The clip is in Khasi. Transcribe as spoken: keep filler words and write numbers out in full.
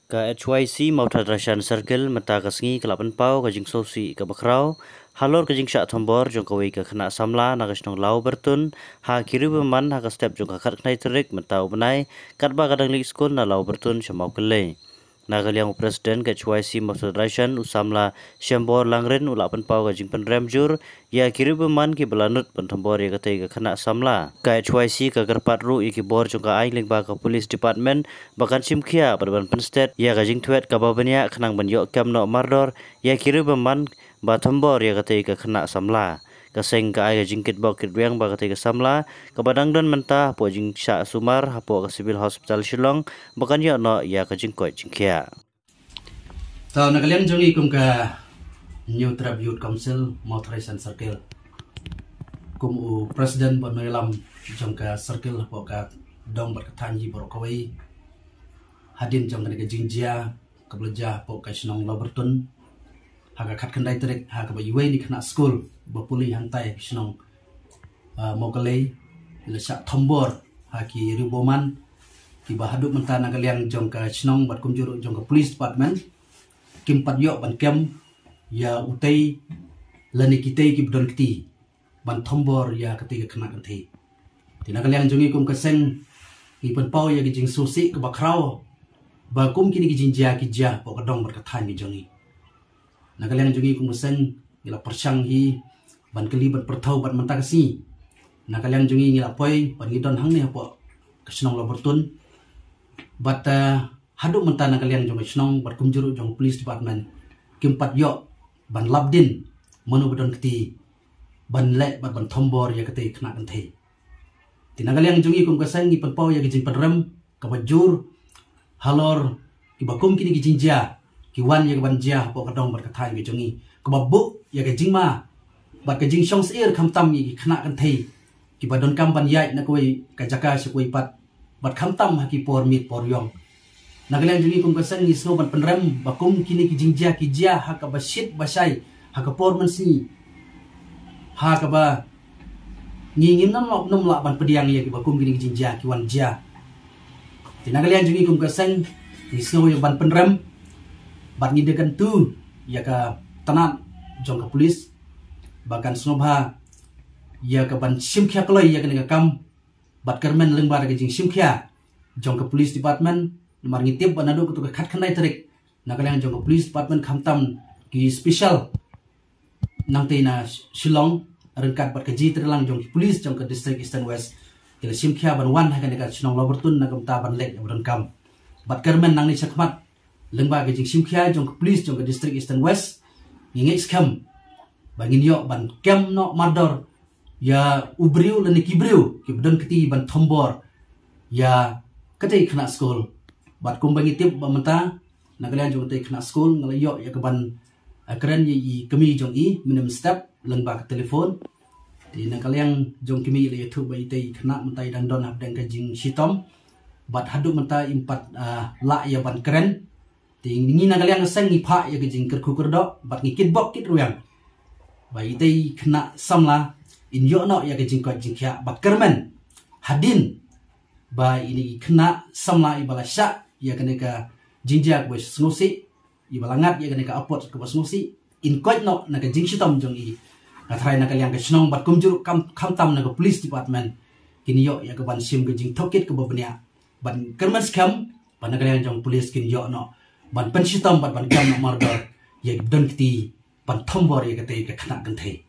Ka H Y C Mawthadraishan Circle mynta ka sngi ka la pynpaw ka jingsngewsih kaba khraw halor ka jingshah thombor jong kawei ka khynnah samla na ka shnong Lawbyrtun ha ki riewbymman ha ka step jong ka khatkhyndai tarik mynta u bnai, katba ka dang leit skul na Lawbyrtun sha Mawkyllei. Na ka liang u President ka H Y C Mawthadraishan, u samla Shembor Langrin, u la pynpaw ka jingpynrem jur ïa ki riewbymman kiba la nud ban thombor ïa katei ka khynnah samla. Ka H Y C ka kyrpad ruh ïa ki bor jong ka aiñ lyngba ka Police Department ba kan shim khia bad ban pynsted ïa ka jingthwet kaba bniah khnang ban ïoh kem noh mardor ïa ki riewbymman ba thombor ïa katei ka khynnah samla. Ka seng ka ai ka jingkitbok kitrwiang ba katei ka samla kaba dang don mynta hapoh jingshah sumar hapoh ka Civil Hospital Shillong ba kan ïoh noh ïa ka jingkoit jingkhiah. To, na ka liang jong ngi kum ka Hynñiewtrep Youth Council Mawthadraishan Circle, kum u President bad nongïalam jong ka circle hapoh ka dong bad ka thaiñ hi baroh kawei, hadien jong kane ka jingjia kaba la jia hapoh ka shnong Lawbyrtun ha ka khatkhyndai tarik, ha kaba iwei na ki khynnah skul ba pule hangtai ha ka shnong, ah, Mawkyllei, ki la shah thombor ha ki riewbymman, kiba haduh mynta na ka liang jong ka shnong bad kumjuh ruh jong ka Police Department kim pat ïoh ban kem ïa utei lane kitei kiba don kti ban thombor ïa katei ka khynnah kynthei. Te na ka liang jong ngi kum ka seng, ngi pynpaw ïa ka jingsngewsih kaba khraw ba kum kine ki jingjia ki jia hapoh ka dong bad ka thaiñ ka jong ngi. Na ka liang jong ngi kum ka seng, ngi la pyrshang hi ban kylli ban pyrthaw bad mynta ka sngi, na ka liang jong ngi ngi la poi bad ngi don hangne hapoh ka shnong Lawbyrtun. Bad, eh, haduh mynta na ka liang jong ka shnong bad kumjuh ruh jong ka Police Department kim pat ïoh ban lap dien mano ba don kti ban leh bad ban thombor ïa katei ka khynnah kynthei. Te na ka liang jong ngi kum ka seng, ngi pynpaw ïa ka jingpynrem kaba jur halor kiba kum kine ki jingjia ki wan ïa kaban jia hapoh ka dong bad ka thaiñ ka jong ngi, kaba buh ïa ka jingma bad ka jingshongsyier khamtam ïa ki khynnah kynthei kiba donkam ban ïaid na kawei ka jaka sha kawei pat, bad khamtam ha ki por miet por ïong. Na ka liang jong ngi kum ka seng, ngi sngew ban pynrem ba kum kine ki jingjia ki jia ha kaba shit ba shai, ha ka por mynsngi, ha kaba ngi ngim nym lah, nym lah ban pdiang ïa kiba kum kine ki jingjia ki wan jia. Te na ka liang jong ngi kum ka seng, ngi sngew ïa ban pynrem bad ngi da kyntu ïa ka tnat jong ka police ba kan sngewbha ïa kaban shim khia kloi ïa kane ka kam bad kyrmen lyngba da ka jingshim khia jong ka Police Department. Namar ngi tip ba naduh katto ka khatkhyndai tarik, na ka liang jong ka Police Department khamtam ki special nangtei na Shillong ryngkat bad ka jingtreilang jong ki police jong ka District Eastern West, ki la shim khia ban wan ha kane ka shnong Lawbyrtun na ka bynta ban leit ïa ba donkam. Bad kyrmen nangne shakhmat, lyngba ka jingshim khia jong ka police jong ka District Eastern West, ngi ngeit skhem ba ngin ïoh ban kem noh mardor ïa u briew lane ki briew kiba don kti ban thombor ïa katei ka khynnah skul. Bad kumba ngi tip ba mynta, na ka liang jong katei ka khynnah skul, nga la ïoh ïa kaban, eh, kren ïa i kmie jong i mynne mynstep lyngba ka telephone. Te na ka liang jong i kmie i la ïathuh ba itei i khynnah mynta i dang don hapdeng ka jingshitom bad haduh mynta im pat, eh, lah ïa ban kren. Te ngi na ka liang ka seng ngi phah ïa ka jingkyrkhu kyrdoh bad ngi kitbok kitrwiang ba itei i khynnah samla in ïoh noh ïa ka jingkoit jingkhiah bad kyrmen hadien ba ine i khynnah samla iba la shah ïa kane ka jingjia kaba sngewsih, iba la ngat ïa kane ka apot kaba sngewsih, in koit noh na ka jingshitom jong i. Nga tharai na ka liang ka shnong bad kumjuh kam, khamtam na ka Police Department kin ïoh ïa kaban shim ka jingtohkit kaba bniah ban kyrmen skhem ba na ka liang jong police kin ïoh noh ban pynshitom bad ban kem noh mardor ïa kiba don kti ban thombor ïa katei ka khynnah kynthei.